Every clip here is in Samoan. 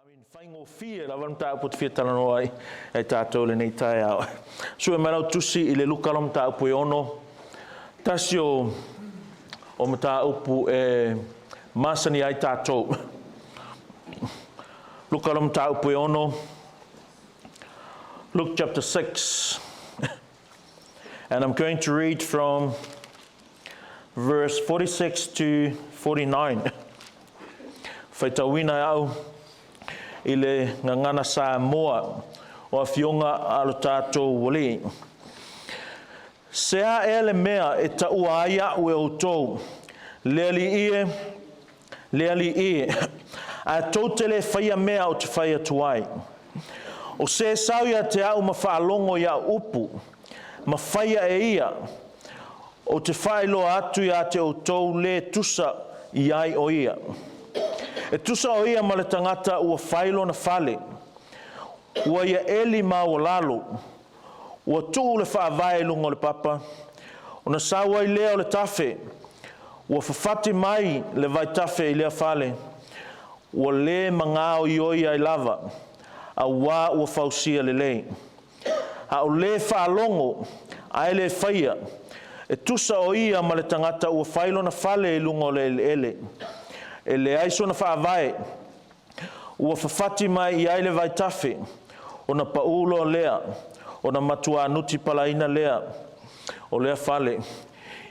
I mean, faigofie lava le mataupu ou te fia talanoa ai e tatou i lenei taeao. Sue mai lau tusi i le Luka lo mataupu e ono, tasi o, o mataupu e masani ai tatou. Luka lo mataupu e ono, Luke chapter 6. And I'm going to read from verse 46 to 49. Faitauina e au i le gagana Samoa o afioga a lo tatou Alii. Se a ea le mea e taua ai a'u e outou, le Alii e, le Alii e, ae tou te le faia mea ou te fai atu ai? O se sau ia te au ma faalogo i au upu, ma faia e ia, ou te faailoa atu ia te outou le tusa i ai o ia. E tusa o ia ma le tagata ua fai lona fale, ua ia eli maualalo, ua tuu le faavae i luga o le papa, ona sau ai lea o le tafe, ua fafati mai le vaitafe i lea fale, ua le magaoioi ai lava, auā ua fausia lelei. A o le faalogo ae le faia, e tusa o ia ma le tagata ua fai lona fale i luga o le eleele. E leai sona faavae, ua fafati mai i ai le vaitafe, ona paū loa lea, ona matua nutipalaina lea o lea fale.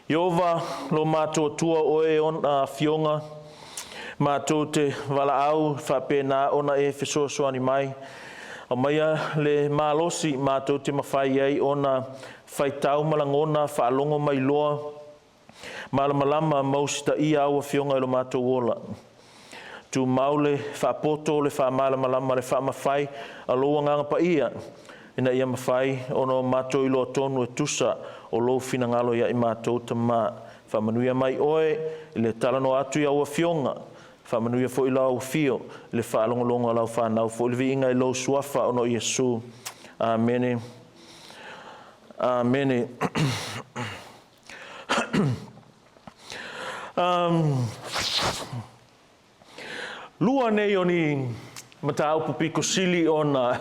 Ieova lo matou Atua o oe e ona afioga, matou te valaau faapena ona e fesoasoani mai. Aumaia le malosi matou te mafai ai ona faitau ma lagona faalogo mai loa, malamalama ma usitaia au afioga i lo matou ola. Tumau le faapoto le faamalamalama le faamafai a lou Agaga Paia, ina ia mafai ona o matou iloa tonu e tusa o lou finagalo ia i matou Tama. Faamanuia mai oe i le talanoa atu i au afioga, faamanuia foi lau afio i le faalogologo a lau fanau foi le viiga i lou suafa ona o Iesu. Amene. Amene. um, lua nei o ni mataupu pito sili ona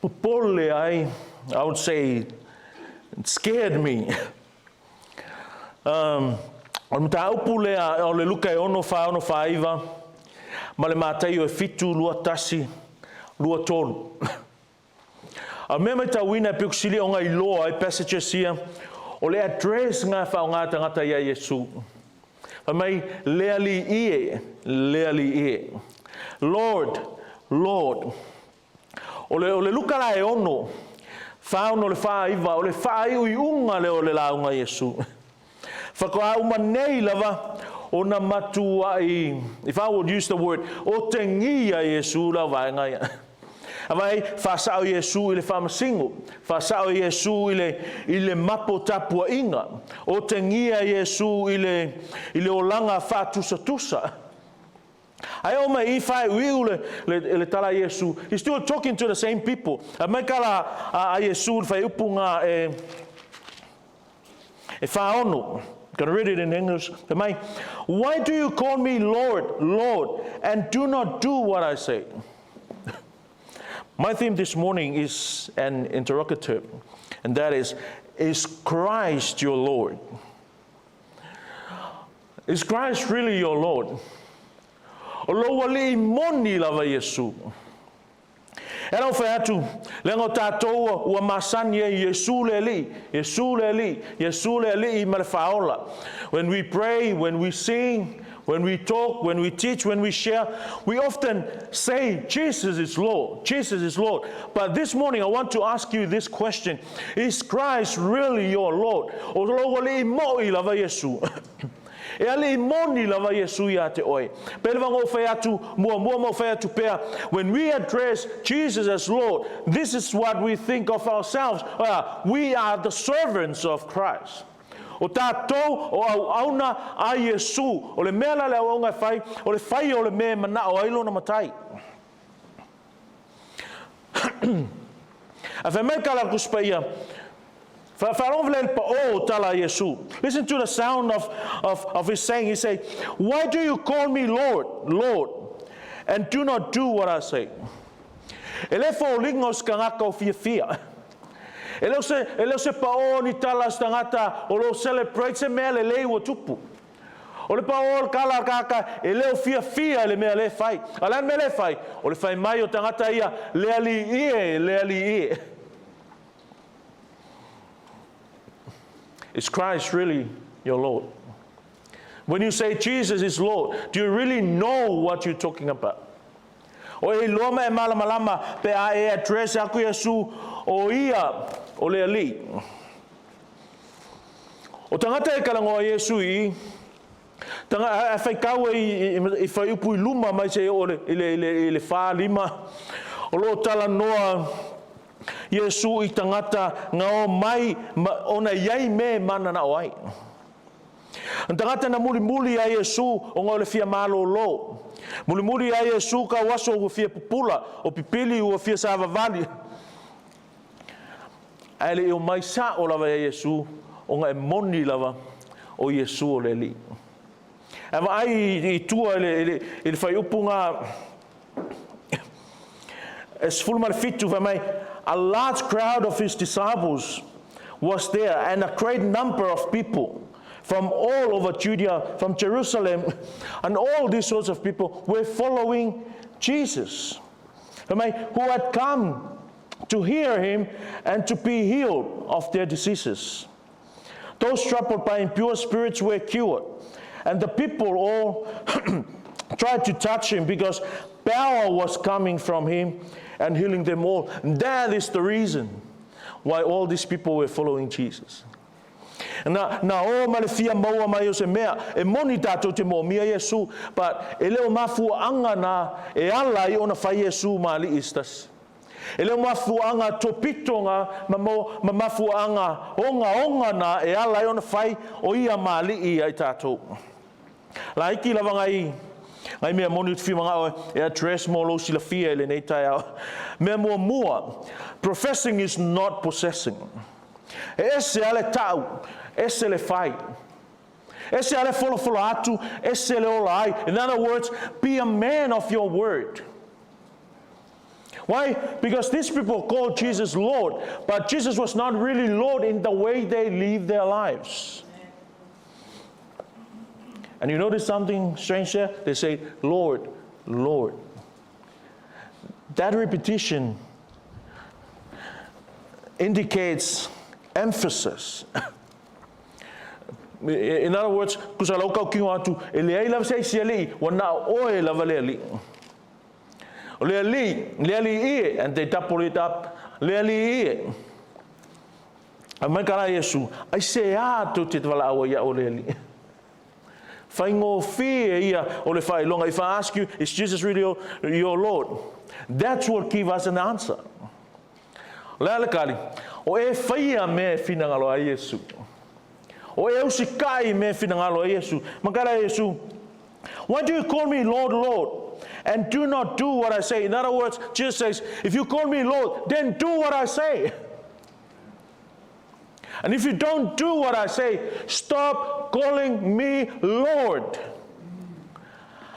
popole ai, I would say it scared me. Um, o le mataupu lea o le Luka e 6, 4, 6, 4, 9, ma le Mataio e 7, 2, 1, 2, 3. A o le mea maitauina e pito sili ona iloa ai passages ia, o le address nga e faaaoga e tagata ia Iesu. Fai mai, le Alii e, le Alii e. Lord, Lord. O le, o le Luka la e ono, faono le faaiva, o le faaiuiuga lea o le lauga a Iesu. Faatoa uma nei lava ona matuai, if I would use the word, otegia Iesu lau vaega ia. Awa e faasao Iesu i le faamasino, faasao Iesu i le, i le mapo tapuaiga, otegia Iesu i le, i le olaga faatusatusa. Ae oo mai i faaiuiu le, le, le tala a Iesu, he's still talking to the same people. A mai ka la a, a Iesu le whaiupu ngā e, e whaono. Gonna read it in English. Fai mai, why do you call me Lord, Lord, and do not do what I say? My theme this morning is an interrogative, and that is, is Christ your Lord? Is Christ really your Lord? O lou alii moni lava Iesu. E lau fai atu, leaga o tatou ua masani ai Iesu le Alii, Iesu le Alii, Iesu le Alii ma le Faaola. When we pray, when we sing, when we talk, when we teach, when we share, we often say Jesus is Lord, Jesus is Lord. But this morning I want to ask you this question. Is Christ really your Lord? O lou alii mo'i lava Iesu. E alii moni lava Iesu ia te oe. Pei lava ona ou fai atu muamua ma ou fai atu pea, when we address Jesus as Lord, this is what we think of ourselves. We are the servants of Christ. O tatou o auauna a Iesu. O le mea la le auauna e fai, o le fai o le mea e manao ai lona matai. Ae fai mai ka la Tusi Paia, Faalogo le paʻō o tala a Iesu. Listen to the sound of, of, of his saying. He say, Why do you call me Lord, Lord, and do not do what I say. E le foliga o se tagata o fiafia. E le o se, e le o se paō ni tala a se tagata o lo o celebrate se mea lelei ua tupu. O le paō o le tala a le tagata e le o fiafia i le mea lea e fai. A o le a le mea lea e fai? O le fai mai o tagata ia, Le Alii e, le Alii e. Is Christ really your Lord? When you say Jesus is Lord, do you really know what you're talking about? O e iloa ma e malamalama pe a e address aku Iesu o ia o le Alii. O tagata e kalagoa Iesu i tanga a whai e i, i, i whai upu i luma mai se o le, i le, i le, i le whā lima. O lo tala noa Iesu i tagata nga o mai ma, ona iai me mana na o ai. An tagata na mulimuli ia Iesu ona o le fia malōlō. Mulimuli ia Iesu ka o aso ua fia pupula, o pipili ua fia savavali. Ae le i omai sa'o lava ia Iesu, ona e moni lava o Iesu o le Alii. Ae vaai i tua i le, i le, i le fuaiupu ga e 17 fai mai, A large crowd of his disciples was there, and a great number of people from all over Judea, from Jerusalem, and all these sorts of people were following Jesus. Fai mai, who had come to hear him and to be healed of their diseases. Those troubled by impure spirits were cured, and the people all tried to touch him because power was coming from him and healing them all. And that is the reason why all these people were following Jesus. Na, na o ma le fia maua mai o se mea, e moni tātou te moomia Iesu, but e le o mafuaanga na e ala ai ona fai Iesu ma alii se tasi. E le o mafuaanga topito nga ma, mo, ma mafuaanga ongaonga na e ala ai ona fai o ia ma alii ai tātou. Laiti lava ngai ngai mea moni o te whimangao e address mo lou silafia i lenei taeao. Mea muamua, professing is not possessing. E ese a le ta'u, ese le fai. Ese a le folafola atu, ese le ola ai. In other words, be a man of your word. Why? Because these people called Jesus Lord, but Jesus was not really Lord in the way they live their lives. And you notice something strange there? They say, Lord, Lord. That repetition indicates emphasis. In other words, kusa lau kau kingo atu, e leai lava se isi alii, ua na o oe lava le alii. O le alii, le alii ie, and they double it up, le alii ie. A mai ka la Iesu, ai se a tou te valaau ai ia'u o le Alii. Faigofie ia o le faailoga. If I ask you, is Jesus really your, your Lord? That's what give us an answer. O le a le kali, o e whaia mea e finagalo ai Iesu. O e usikai mea e finagalo ai Iesu. Makala Iesu, why do you call me Lord, Lord, and do not do what I say? In other words, Jesus says, if you call me Lord, then do what I say. And if you don't do what I say, stop calling me Lord.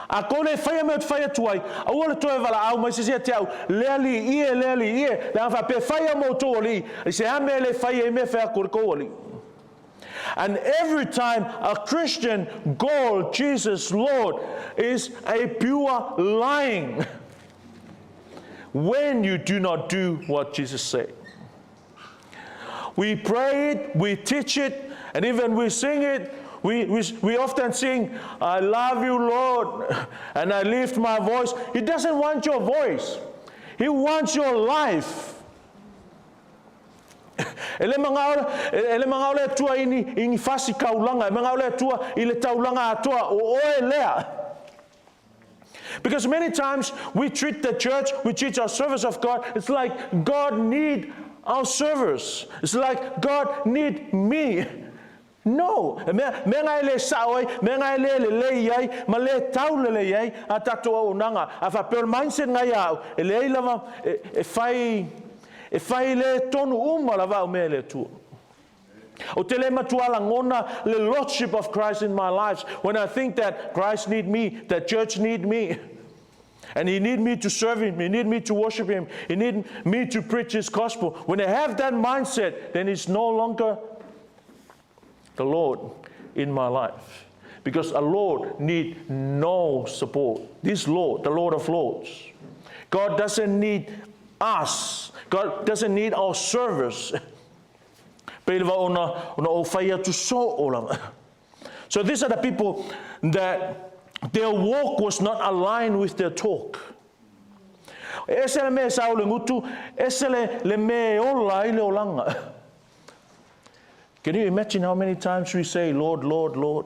A kou le whaia mea o te whai atu ai, aua le toe valaau mai se isi ia te au, le alii ie, le alii ie, leaga faapea whaia mo outou alii, i se a mea le whai ai mea whai aku le kou alii. And every time a Christian call Jesus Lord is a pure lying when you do not do what Jesus said. We pray it, we teach it, and even we sing it. We, we, we often sing, I love you, Lord, and I lift my voice. He doesn't want your voice, He wants your life. E le mangao, e le mangao le Atua i ni, i ni fasi kaulanga, e mangao le Atua i le taulanga atoa o oe lea. Because many times we treat the church, we treat our service of God, it's like God need our service. It's like God need me. No, e mea, mea ngai le sa'o ai, mea ngai le lelei ai, ma le taulelei ai a tātou auaunaga. A faapea o le mindset ngai a au, e leai lava, e, e whai, e whai le tonu uma lava au mea e le Atua. O te le matua lagona le lordship of Christ in my lives when I think that Christ need me, that church need me. And he need me to serve him. He need me to worship him. He need me to preach his gospel. When I have that mindset, then it's no longer the Lord in my life. Because a Lord need no support. This Lord, the Lord of Lords. God doesn't need us. God doesn't need our service. So these are the people that their walk was not aligned with their talk. Ese le mea sa o le gutu, ese le mea ola ai le olaga. Can you imagine how many times we say, Lord, Lord, Lord?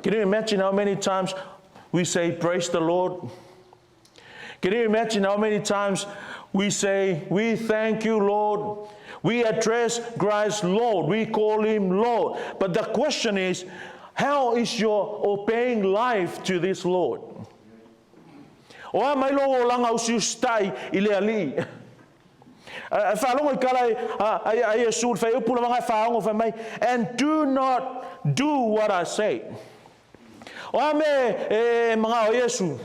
Can you imagine how many times we say, praise the Lord? Can you imagine how many times we say, we thank you, Lord? We address Christ Lord. We call him Lord. But the question is, how is your obeying life to this Lord? O a mai lou olaga usiusitai i le Alii. E faalogo i kala a Iesu, le fuaiupu lavaga e 46 fai mai, and do not do what I say. O a mea e magao Iesu?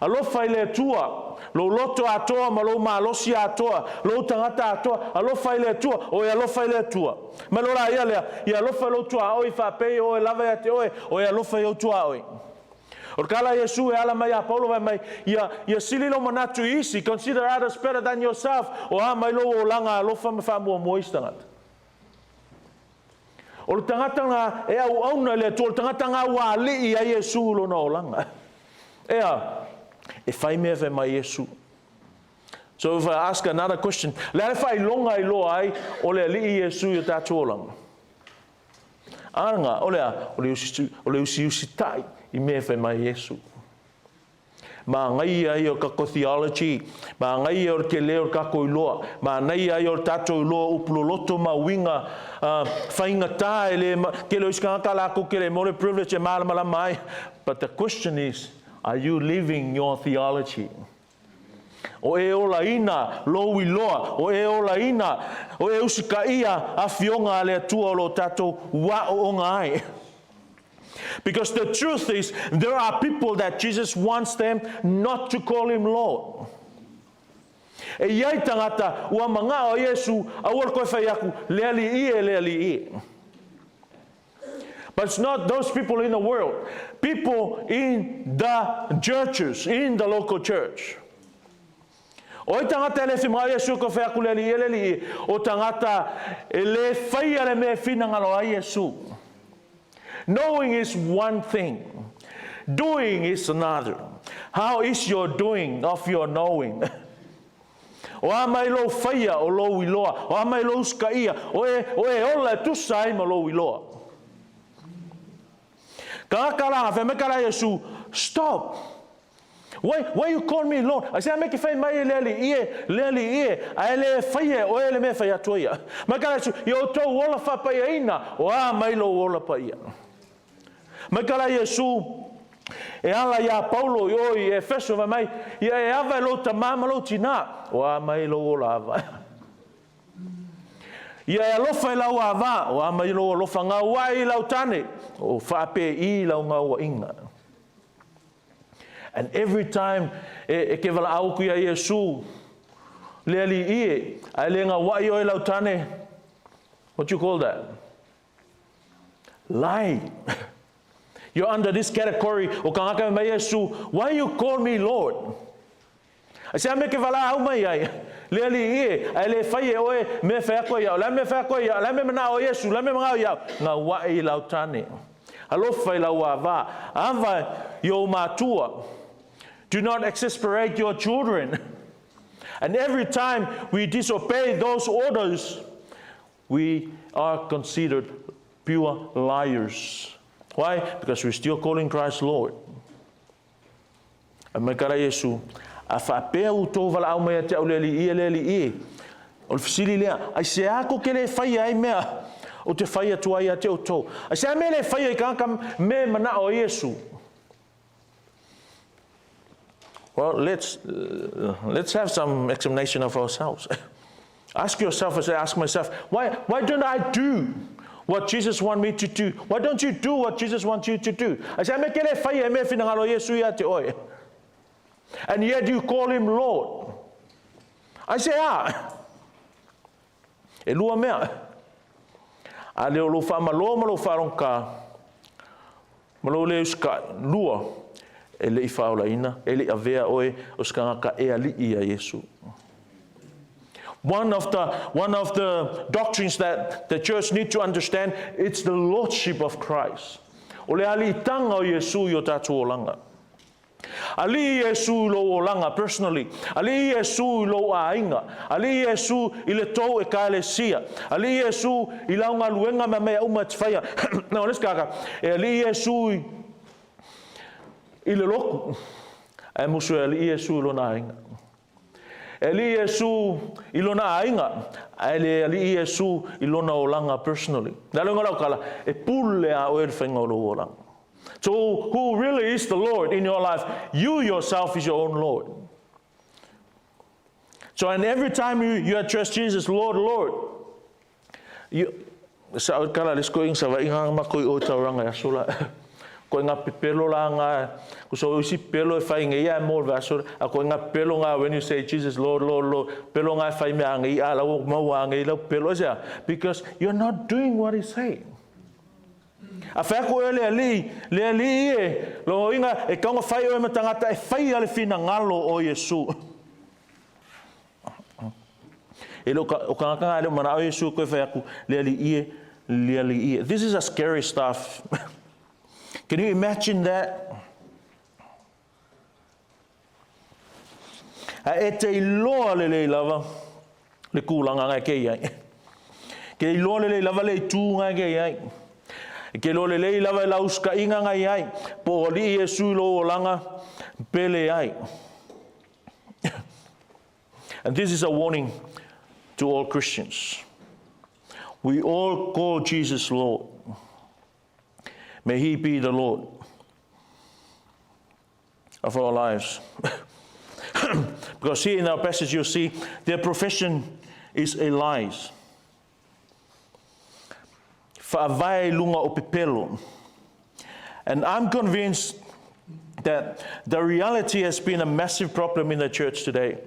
Alofa i le Atua, lou loto atoa ma lou malosi atoa, lou tagata atoa, alofa i le Atua, o e alofa i le Atua. Mai loa la ia lea, ia alofa i lou tuaoi faapei o oe lava ia te oe, o e alofa i ou tuaoi. O le kala a Iesu e ala mai ia Paulo fai mai, ia, ia sili lou manatu i isi, consider others better than yourself, o a mai lou olaga alofa ma faamuamua isi tagata. O le tagata na e auauna i le Atua, o le tagata na ua alii ai Iesu i lona olaga. Ea, e fai mea fai mai Iesu. So if I ask another question, le a le faailoga i loa ai o le Alii Iesu i o tatou olaga? Aga, o le a? O le usi, o le usiusitai i mea fai mai Iesu. Manaia ia o le tatou theology, manaia ia o le tele o le tatou iloa, manaia ia o le tatou iloa upu loloto ma uiga faigata e le tele o isi tagata latou te le maua le privilege e malamalama ai. But the question is, are you living your theology? O e olaina lou iloa, o e olaina, o e usitaia afioga a le Atua o lo tatou aooga ai. Because the truth is, there are people that Jesus wants them not to call him Lord. E i ai tagata ua magao a Iesu, aua le toe fai atu, le Alii e, le Alii e. But it's not those people in the world. People in the churches, in the local church. O ai tagata e le whimao Iesu ko whai aku le alii e le alii, o tagata e le whaia le mea whinangalo ai Iesu. Knowing is one thing. Doing is another. How is your doing of your knowing? O a mai lou whaia o lou iloa, o a mai lou uskaia, o e, o e ola e tusa ai ma lou iloa. Ka ka la, fai mai ka la Iesu, stop. Why you call me Lord? Ai se me ke fai mai e le alii e, le alii e, ae le faia e oe le mea fai atu ia. Mai ka la Iesu, i o tou ola faapaiaina, o a mai lou ola paia. Mai ka la Iesu, e ala iā Paulo i o i Efeso fai mai, ia e ava e lou tamā ma lou tinā, o a mai lou ola ava. Ia e alofa i lau avā, o a mai lou alofa gauai i lau tane, o faapei lau gauaiga. And every time e ke valaau aku ia Iesu, le alii e, ae le gauai oe lau tane, what you call that? Lie. You're under this category o ka ngaka mai Iesu, why you call me Lord? Ai se a mea ke valaau mai ai, le alii e, ae le fai e oe mea fai aku ai au, le a mea fai aku ai au, le a mea manao o Iesu, le a mea manao iau, gauai i lau tane. Alofa i lau avā, ava i ou matua. Do not exasperate your children. And every time we disobey those orders, we are considered pure liars. Why? Because we're still calling Christ Lord. A mai ka la Iesu, a faapea outou valaau mai ia te au le Alii e, le Alii e. O le fesili lea, ai se a ko ke le faia ai mea o te fai atu ai ia te outou? Ai se a mea le faia i kānaka me manao o Iesu? Well, let's have some examination of ourselves. Ask yourself, as I ask myself, why don't I do what Jesus wants me to do? Why don't you do what Jesus wants you to do? Ai se a mea ke le faia e mea whinangalo Iesu ia te oe? And yet you call him Lord. Aisea? E lua mea. A le o lou faamalō ma lou faalogotā, ma lou le usitai, lua, e le i faaolaina, e le i avea oe o se tagata e alii ia Iesu. One of the doctrines that the church need to understand, it's the lordship of Christ. O le aliitaga o Iesu i o tatou olaga. Alii Iesu i lou olaga personally. Alii Iesu i lou aiga. Alii Iesu i le tou ekalesia. Alii Iesu i lau galuega ma mea uma e te faia. No, let's kaka. E alii Iesu i le lotu. Ae musu e alii Iesu i lona aiga. E alii Iesu i lona aiga. Ae le alii Iesu i lona olaga personally. Le ale lau kala, e pule a oe le whainga o lou olaga. So, who really is the Lord in your life? You yourself is your own Lord. So, and every time you address Jesus, "Lord, Lord," you, sa kala les ko ing sa va inga ma ko o tauranga ya sola. Ko ngā pepelo la ngā, ko so isi pelo e whai ngai ia mo va so, a ko ngā pelo ngā when you say, "Jesus, Lord, Lord, Lord," pelo ngā whai mea ngai a lau mau ngai lau pelo sia, because you're not doing what he's saying. A whea ko e le ali e, lo inga e kaunga whai o e matangata e whai ale whina ngalo o Yesu. E lo o ka ngaka le mana o Yesu ko e whai aku le ali ie, le ali ie. This is a scary stuff. Can you imagine that? A e te iloa le lei lava le kūlanga ngai ke iai. Ke iloa le lei lava le itu ngai ke iai. Ke iloa le lei lava e lau uskainga ngai ai. Po o alii Iesu i lou olaga pe leai. And this is a warning to all Christians. We all call Jesus Lord. May he be the Lord of our lives. Because here in our passage you see their profession is a lies. Fa'avae lunga o pepelo. And I'm convinced that the reality has been a massive problem in the church today.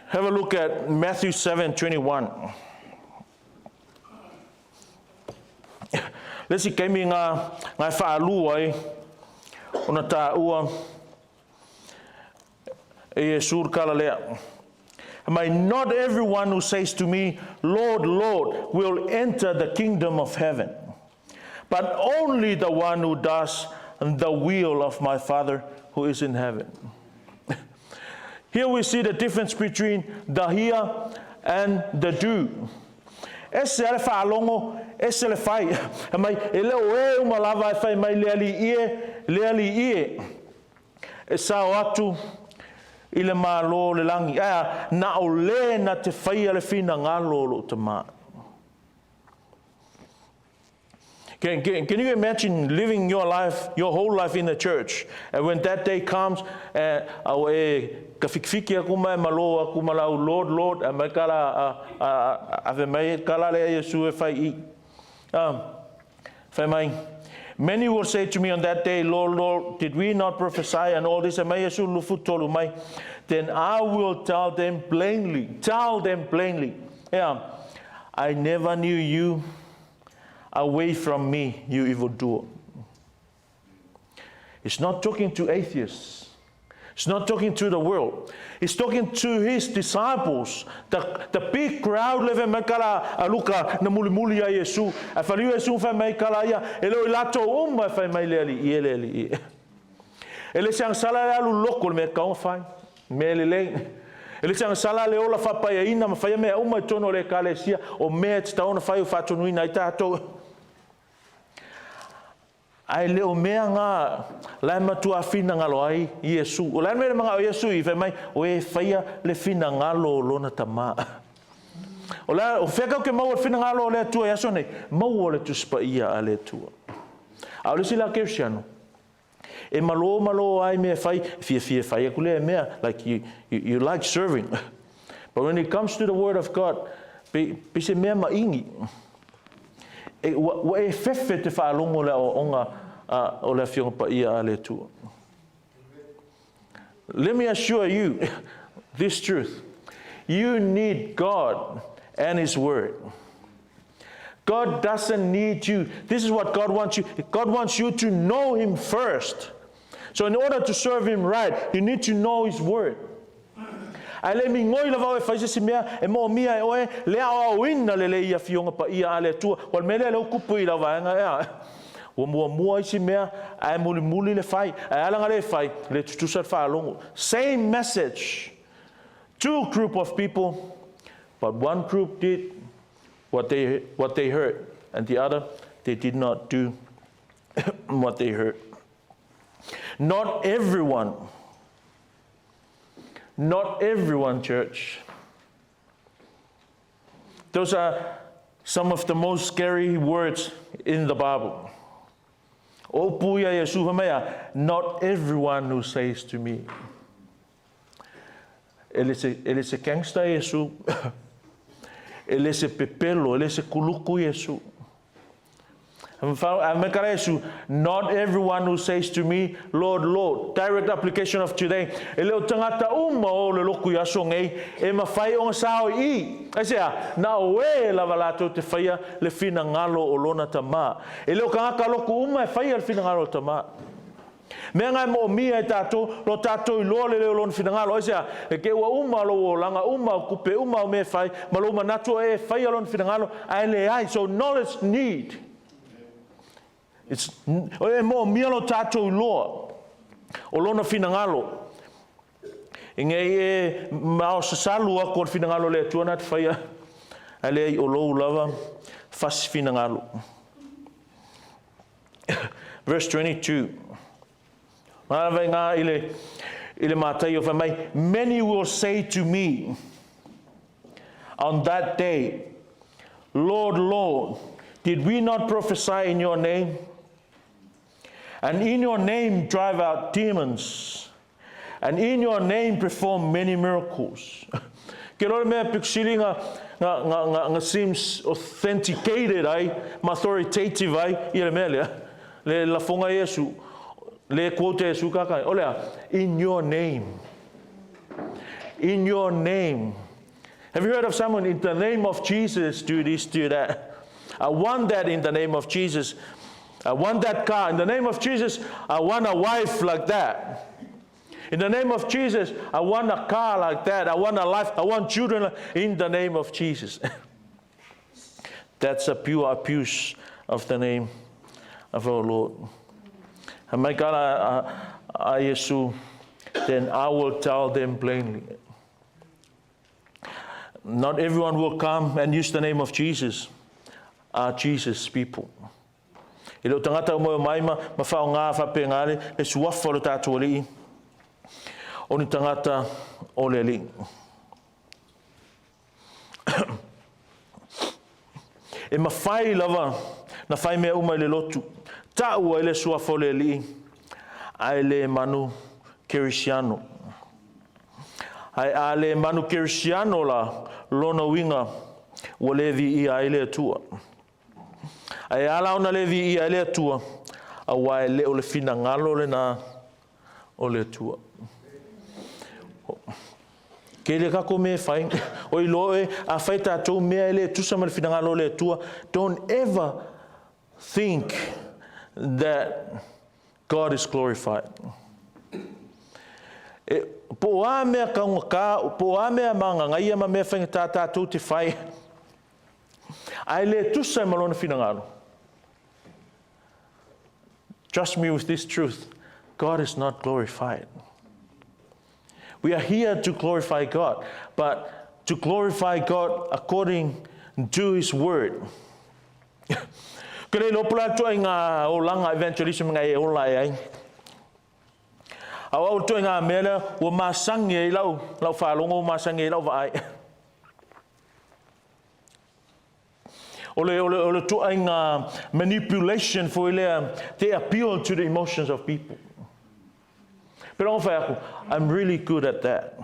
Have a look at Matthew 7:21. Le isi kaimi ngā, ngā whaalua ai, ona tāua e Iesu le kala lea. Mai, "Not everyone who says to me, 'Lord, Lord,' will enter the kingdom of heaven, but only the one who does the will of my Father who is in heaven." Here we see the difference between the hear and the do. Ese ale whaalogo, ese le whai. Mai, e leo e uma lava e whai mai le ali ie, le ali ie. E sao atu i le malo le langi. Ae, na o le na te whai ale whina ngalo lo te maa. Can you imagine living your life, your whole life in the church? And when that day comes, au e ka fikifiki aku mai malo aku malau, "Lord, Lord," a mai kala a, a, a, mai kala le Iesu e whai i. Whai mai. "Many will say to me on that day, 'Lord, Lord, did we not prophesy and all this?'" Mai Iesu lufu tolu mai. "Then I will tell them plainly, yeah, 'I never knew you. Away from me, you evildoer.'" He's not talking to atheists. He's not talking to the world. He's talking to his disciples. The big crowd leve mai kala a Luka na muli muli a Iesu. A whaliu Iesu whai mai kala ia. E leo i lato uma whai mai le ali i le ali i. E le siang sala le alu loko le mea kaunga whai. Me le le. E le siang sala le ola whapai a ina ma whai mea uma i tono le ekalesia o mea te taona whai o whatonuina i tātou. Ai le o mea ngā lai matua whina ngalo ai Iesu. O lai mea le mga o Iesu i whai mai o e whaia le whina ngalo o lona tama. O la o whekau ke mau o le whina ngalo o le atua i aso nei, mau o le tuspa ia a le atua. A o le sila keusiano, e malo malo ai mea whai, fia fia whai aku lea mea, like you like serving. But when it comes to the word of God, pe se mea ma ingi. E, ua e fefe te whaalongo le o onga o le afionga pa ia a le atua. Let me assure you this truth. You need God and His Word. God doesn't need you. This is what God wants you. God wants you to know Him first. So in order to serve Him right, you need to know His Word. Ae le migoi lava oe e fai se isi mea e moomia e oe le aoaoina lelei i Afioga Paia a le Atua. Ua le mea lea lea ua tupu i lau vaega ea. Ua muamua isi mea ae mulimuli le fai. Ae a laga le fai, le tutusa le faalogo. Same message. Two group of people, but one group did what they, what they heard, and the other, they did not do what they heard. Not everyone, not everyone, church. Those are some of the most scary words in the Bible. O puia Iesu mea, not everyone who says to me. E le se, e le se gangster Iesu. E le se pepelo, e le se kuluku Iesu. Not everyone who says to me, Lord, Lord. Direct application of today. E le o tagata uma o le loku i aso nei, e mawhai o ngā i. Ai se a, na o e lava latou te whaia le whina ngalo o lona tama. E le o kangaka loku uma e whaia le whina ngalo o tama. Mea ngai mo mia e tātou, lo tātou i loa le leo lona finagalo. Ai se a, e ke ua uma lo o langa, uma o kupe, uma o me whai, ma lo manatu e whaia lona finagalo, a le ai. So knowledge need. It's, e mo mia lo tātou i loa, o lona finagalo. E ngei e mao sasalu ako o le finagalo le Atua na te whaia, a le ai o lou lava, fasi finagalo. Verse 22. Ngā ngā i le, i le mātai o mai, Many will say to me on that day, Lord, Lord, did we not prophesy in your name? And in your name drive out demons? And in your name perform many miracles? Ke rore mea pikusili nga, nga, nga, nga, nga seems authenticated ai, ma authoritative ai, i le mea lea. Le lafonga Iesu, le quote Iesu kakai. O lea, in your name. In your name. Have you heard of someone in the name of Jesus do this, do that? I want that in the name of Jesus. I want that car. In the name of Jesus, I want a wife like that. In the name of Jesus, I want a car like that. I want a life. I want children in the name of Jesus. That's a pure abuse of the name of our Lord. And my God, I, Yesu, then I will tell them plainly. Not everyone will come and use the name of Jesus are Jesus people. E le o tangata o moe mai ma, ma whao ngā whape ngā le, le suafa o le tātou alii, o ni tangata o le alii. E mawhai lava na whai mea uma i le lotu. Taua i le suafa o le alii, ai le manu kerisiano. Ai a le manu kerisiano la lona winga ua le vi ia ai le atua. Ai ala ona le vi ia ai le atua, a wa e le o le finagalo le na o le Atua. Ke le kako me whai, o i loa e, a whai tātou mea e le tusa ma le finagalo o le Atua, don't ever think that God is glorified. E, po a mea kaunga kā, po a mea maangangaia ma mea whainga tā tātou te whai, ai le tusa e malona finagalo. Trust me with this truth. God is not glorified. We are here to glorify God, but to glorify God according to His Word. Ke le lopo la tua ngā olanga evangelism ngā e ola e ai. Au au tua ngā mea lea, ua masangi ai lau, lau whaalongo, ua masangi ai lau vaai. O le, o le, o le tuaiga manipulation foi lea, they appeal to the emotions of people. Pero ang whai aku, I'm really good at that.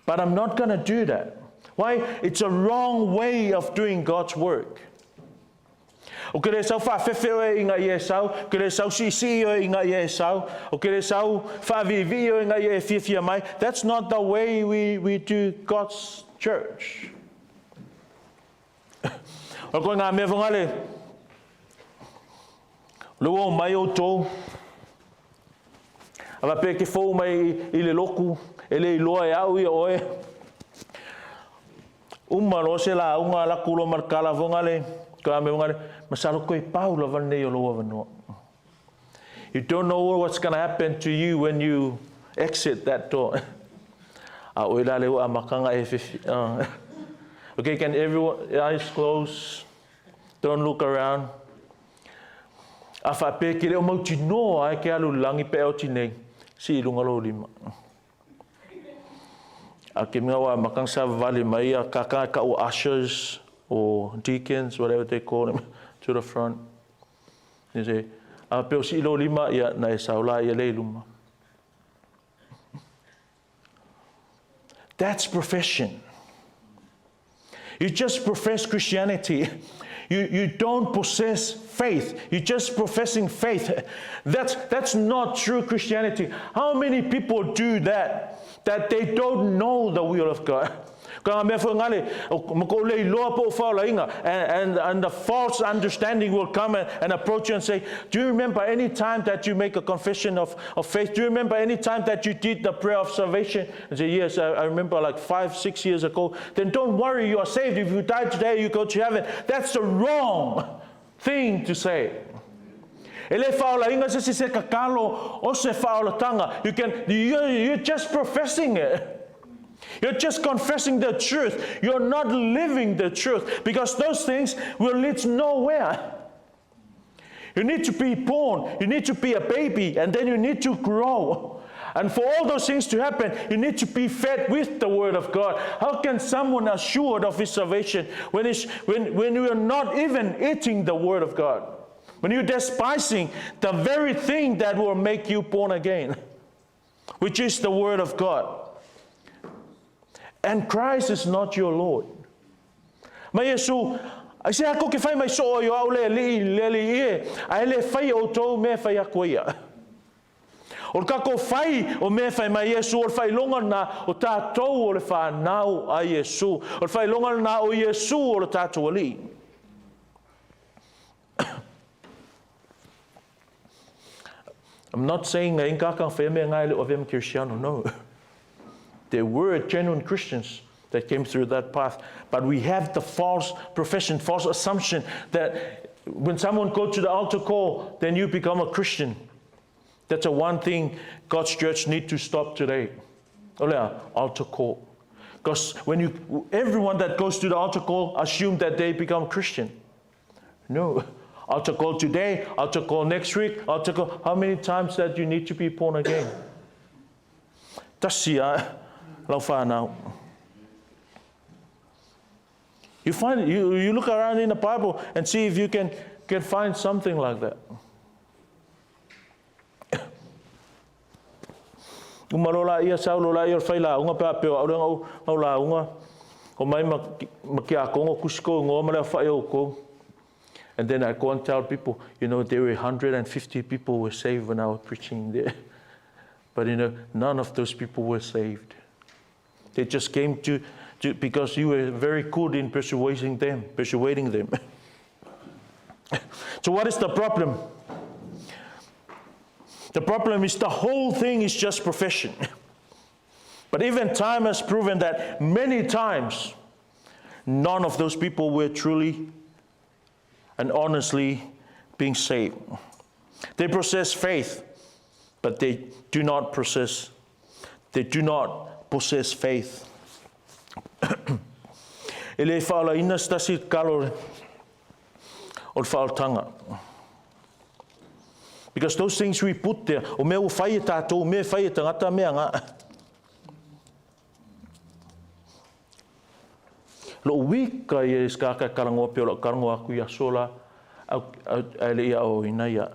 But I'm not going to do that. Why? It's a wrong way of doing God's work. O ke le sau whaafefe oe i ngā ia e sau, ke le sau siisii oe i ngā ia e sau, o ke le sau whaaviivii oe i ngā ia e fiafia mai. That's not the way we do God's church. O koe ngā mea whangale, le ua o mai o tō, a va pe ke fou mai i le loku, e le iloa e au ia oe. Uma lo se la unga la kulo mar kala whangale, ka mea whangale, masalo koe pau la vane o loa vanoa. You don't know what's going to happen to you when you exit that door. A oe la le ua makanga e fifi. Okay, can everyone, eyes close, don't look around. A wha pe ke leo mau tinoa ai ke alu langi pe o tinei, si ilunga lo lima. A ke minga wa makang sa vale mai a kaka ka o ushers or deacons, whatever they call them, to the front. They say, a pe o si ilo lima ia na e saula ia le luma. That's profession. You just profess Christianity. You don't possess faith. You're just professing faith. That's not true Christianity. How many people do that? That they don't know the will of God. Ka mea fo ngale, mo ko le iloa po whaola inga, and the false understanding will come and approach you and say, do you remember any time that you make a confession of faith? Do you remember any time that you did the prayer of salvation? And say, yes, I remember like 5-6 years ago. Then don't worry, you are saved. If you die today, you go to heaven. That's the wrong thing to say. E le whaola inga se se kakalo o se whaolatanga. You're just professing it. You're just confessing the truth. You're not living the truth, because those things will lead nowhere. You need to be born. You need to be a baby, and then you need to grow. And for all those things to happen, you need to be fed with the Word of God. How can someone assured of his salvation when you are not even eating the Word of God? When you're despising the very thing that will make you born again, which is the Word of God. And Christ is not your Lord. Mai Yesu, ai se ako ke whai mai so o au le li le li ie, ai le whai o tō me whai ako ia. O kako whai o me whai mai Yesu, o whai longa na o tātou o le whanau a Yesu, o whai longa na o Yesu o le tātou ali. I'm not saying nga ingaka whai mea ngai le o vem Christiano, no. There were genuine Christians that came through that path. But we have the false profession, false assumption that when someone goes to the altar call, then you become a Christian. That's the one thing God's church need to stop today. Olea, altar call. Because when everyone that goes to the altar call assume that they become Christian. No. Altar call today, altar call next week, altar call. How many times that you need to be born again? Tasia, lau whanau. You find you look around in the Bible and see if you can find something like that. Umalola ia saulola ia whaila unga pea peo aurenga au la unga o mai makia kongo kusiko ngo male whai o ko. And then I go and tell people, you know, there were 150 people were saved when I was preaching there. But you know, none of those people were saved. They just came to because you were very good in persuading them. So what is the problem? The problem is the whole thing is just profession. But even time has proven that many times, none of those people were truly and honestly being saved. They possess faith, but they do not possess faith. E le whaola ina stasi kalo o le whaotanga. Because those things we put there, o mea o whai e tātou, mea whai e tangata mea ngā. Lo wika i e skaka karangoa peo lo karangoa aku ia sola au le ia o ina ia.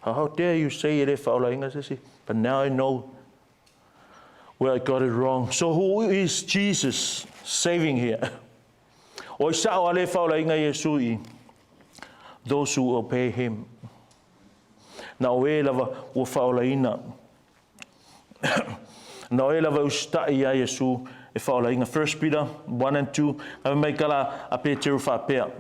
How dare you say e le whaola inga sesi? But now I know where I got it wrong. So who is Jesus saving here? O i sao ale whaola inga Yesu i. Those who obey him. Na o e lava ua faaolaina. Na o e lava e usitai iā Iesu e faaolaina. 1 Peter 1 and 2, fai mai tala a Peteru faapea,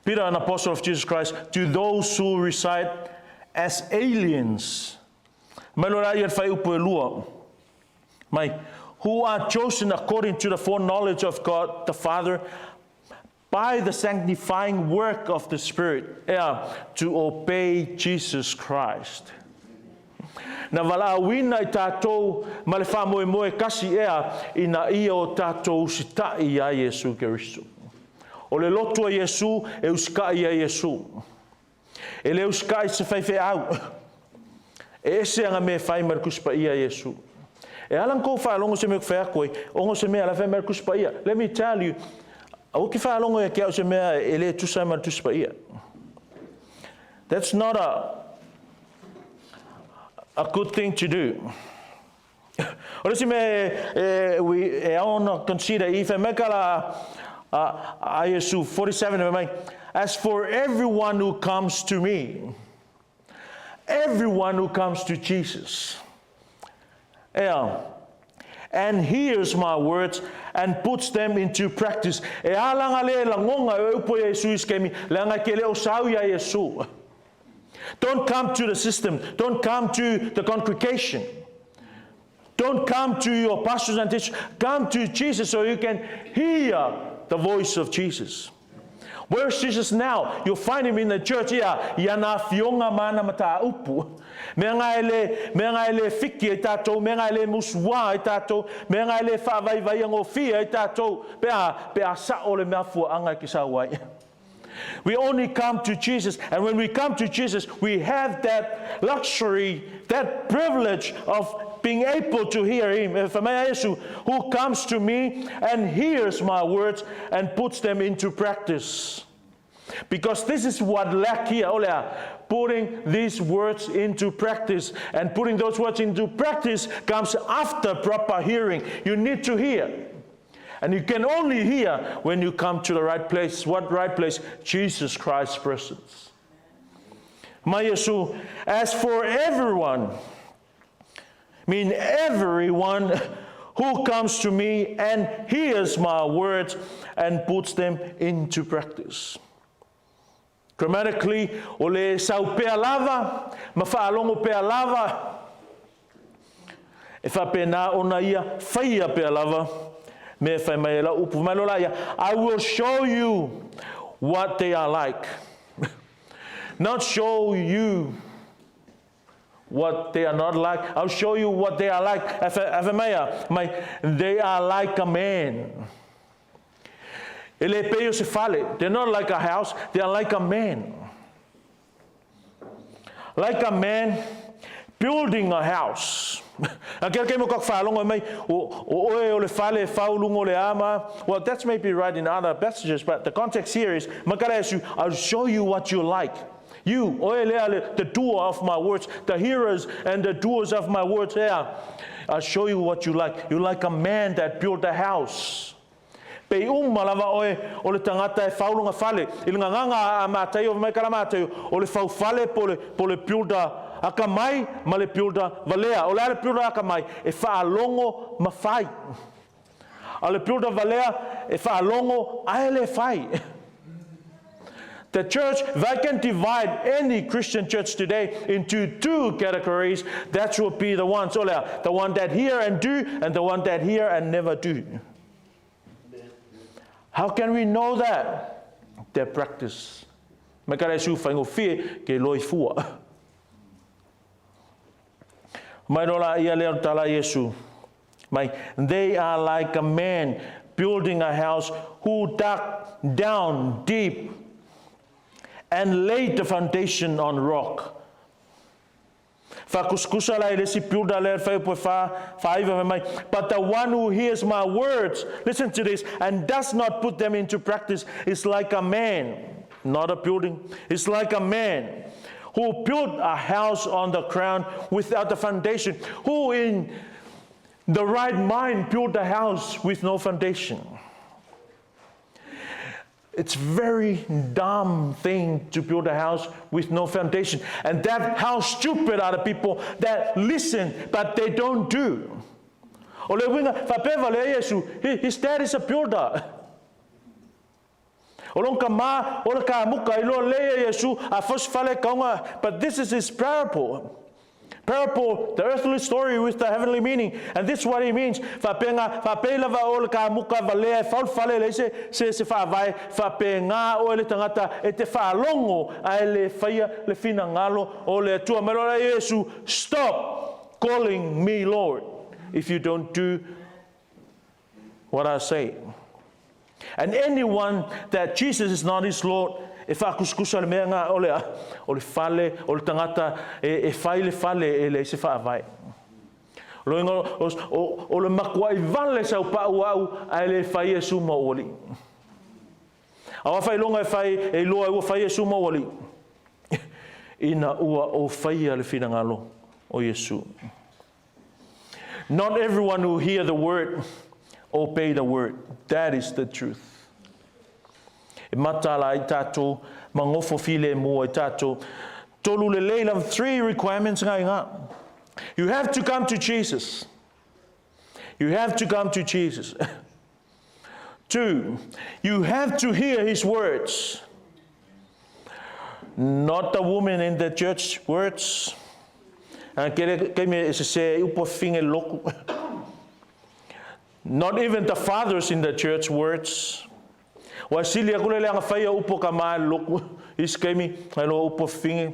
Peter, an apostle of Jesus Christ, to those who reside as aliens, mai loa ia le faaiupu e lua, mai, who are chosen according to the foreknowledge of God the Father, by the sanctifying work of the Spirit, ea, to obey Jesus Christ. Na valaauina i tatou ma le faamoemoe kasi ea ina ia o tatou usitai iā Iesu Keriso. O le lotu a Iesu e usikai ia Iesu. E le usikai se faifeau. E ese ana mea e fai ma le Tusi Paia a Iesu. E ala na tou faalogo se mea ou te fai atu ai, ona o se mea la e fai mai le Tusi Paia. Let me tell you, aua ke faalogo ia te au se mea e le tusa ai ma le Tusi Paia. That's not a a good thing to do. O le isi mea e, e, e ao ona consider i fai mai ka la a, a Iesu 47 fai mai, As for everyone who comes to me, everyone who comes to Jesus, ea, and hears my words and puts them into practice. E alanga le lagonga e upu ia Iesu i se taimi, leaga e te le o sau ia Iesu. Don't come to the system. Don't come to the congregation. Don't come to your pastors and teachers. Come to Jesus so you can hear the voice of Jesus. Where is Jesus now? You'll find him in the church ia, i ana afioga ma ana mataupu. Mea nga e le, mea nga e le fiki ai tatou, mea nga e le musuā ai tatou, mea nga e le faavaivaiagofie ai tatou, pe a, pe a sao le mafuaaga e te sau ai. We only come to Jesus, and when we come to Jesus, we have that luxury, that privilege of being able to hear him. E fai mai a Iesu, who comes to me and hears my words and puts them into practice. Because this is what lack here, o le a, putting these words into practice. And putting those words into practice comes after proper hearing. You need to hear. And you can only hear when you come to the right place. What right place? Jesus Christ's presence. Mai Iesu, as for everyone, mean everyone who comes to me and hears my words and puts them into practice. Grammatically, o le sau pea lava, ma faalogo pea lava, e faapena ona ia faia pea lava, mea e fai mai ai lau upu. Mai loa laia, I will show you what they are like. Not show you what they are not like. I'll show you what they are like. E fai mai a, mai, they are like a man. E le pei o se fale. They're not like a house, they are like a man. Like a man building a house. A ke ke mo ka whaalongo mai, o, o oe o le fale e whaulungo le ama. Well, that's maybe right in other passages, but the context here is, makara Yesu, I'll show you what you like. You, oe lea le, the doer of my words, the hearers and the doers of my words, ea, I'll show you what you like. You like a man that built a house. Pei uma lava oe o le tagata e fauluga fale. I le gagaga a Mataio, fai mai ka la Mataio, o le faufale po le, po le builder akamai ma le builder valea. O le a le builder akamai? E faalogo ma fai. A o le builder valea, e faalogo ae le fai. The church, if I can divide any Christian church today into two categories, that will be the ones, o le a, the one that hear and do, and the one that hear and never do. How can we know that? Their practice. Mai ka le su faigofie ke loi fua. Mai no la ia lea o tala Iesu. Mai, they are like a man building a house who dug down deep and laid the foundation on rock. Faakusikusa la i le isi builder lea le faiupu e fa, faaiva fai mai, But the one who hears my words, listen to this, and does not put them into practice is like a man, not a building, is like a man who built a house on the ground without the foundation, who in the right mind built a house with no foundation. It's very dumb thing to build a house with no foundation. And that how stupid are the people that listen but they don't do. O le uiga, faapea valea Iesu, his dad is a builder. O lona tama, o le kamuka, iloa lelei e Iesu, a fau se fale e kauga, but this is his parable. Parable, the earthly story with the heavenly meaning. And this is what he means. Faapea faapei lava o le kamuka valea e fau le fale e leai se, se, se faavae, faapena oe le tagata e te faalogo ae le faia le finagalo o le Atua. Mai loa lea Iesu, stop calling me Lord if you don't do what I say. And anyone that Jesus is not his Lord, e faakusakusa le mea nga o le a, o le fale, o le tagata e, e fai le fale e leai se faavae. O le uiga o, o, o le matuai vale sau pau au ae le fai Iesu ma ou alii. A o a faailoga e fai e iloa ai ua fai Iesu ma ou alii? Ina ua ou faia le finagalo o Iesu. Not everyone who hear the word obey the word. That is the truth. E mataala ai tatou, ma gofo filemu ai tatou. Tolu lelei lava, three requirements nga inga. You have to come to Jesus. You have to come to Jesus. Two, you have to hear his words. Not the woman in the church words. Not even the fathers in the church words. Ua sili aku le leaga faia upu ka ma loku isi kaimi nai lo upu finge.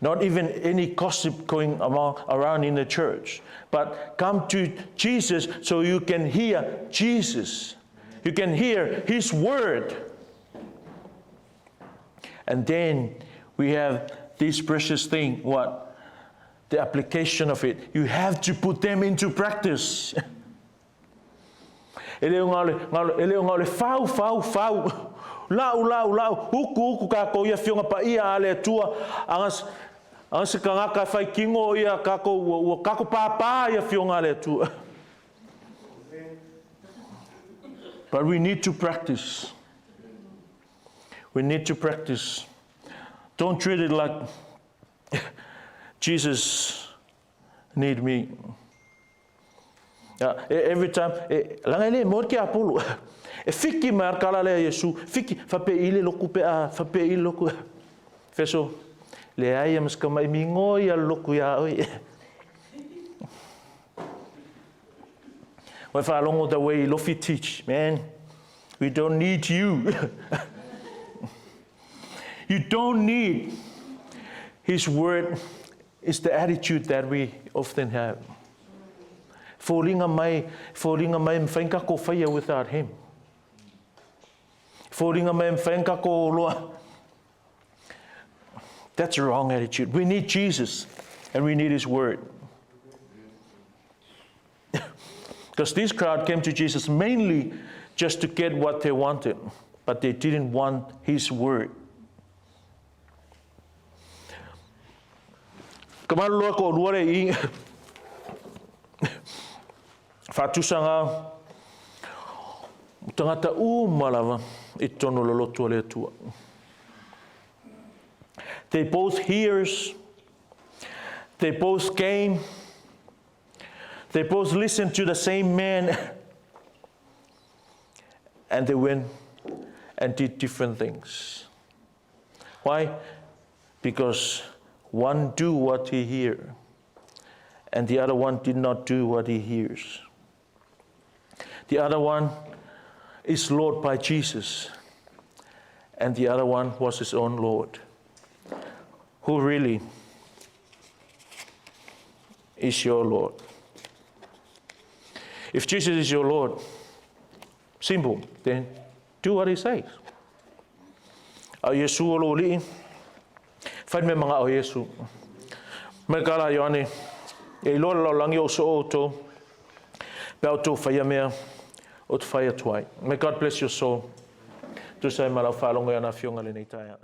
Not even any gossip going among, around in the church. But come to Jesus so you can hear Jesus. You can hear His word. And then we have this precious thing, what? The application of it. You have to put them into practice. E le o e le o le fau, fau, fau. Lau, lau, lau, uku, uku kākou i afioga paia a le Atua. Aga, aga se tagata e fai kino ia kākou, ua, ua kākou pāpā i afioga a le Atua. But we need to practice. We need to practice. Don't treat it like Jesus need me. Every time, e, laga e le moe ke Apolo. E fiki mai ar kala lea Iesu, fiki, fape i le loku pe a, fape i le loku. Feso, le ai a maska mai mingoi a loku ia oi. Wai whaalongo the way Lofi teach, man. We don't need you. you don't need his word is the attitude that we often have. Fōringa mai, fōringa mai mwhai kako whaia without him. Fōringa mai mwhai kako loa. That's a wrong attitude. We need Jesus and we need his word. Because this crowd came to Jesus mainly just to get what they wanted, but they didn't want his word. Ka malu loa ko lua le i whaatusanga tangata uma lava i tonu lo lotu a le Atua. They both hears, they both came, they both listened to the same man, and they went and did different things. Why? Because one do what he hear, and the other one did not do what he hears. The other one is Lord by Jesus, and the other one was his own Lord. Who really is your Lord? If Jesus is your Lord, simple, then do what he says. A Iesu o lo alii, fai le mea magao Iesu. Mai ka la Ioane, e iloa le lalolagi o so outou, pe a outou faia mea o te fai atu ai. May God bless your soul. Tusa ai ma lau faalogo i ana afioga i lenei taeao.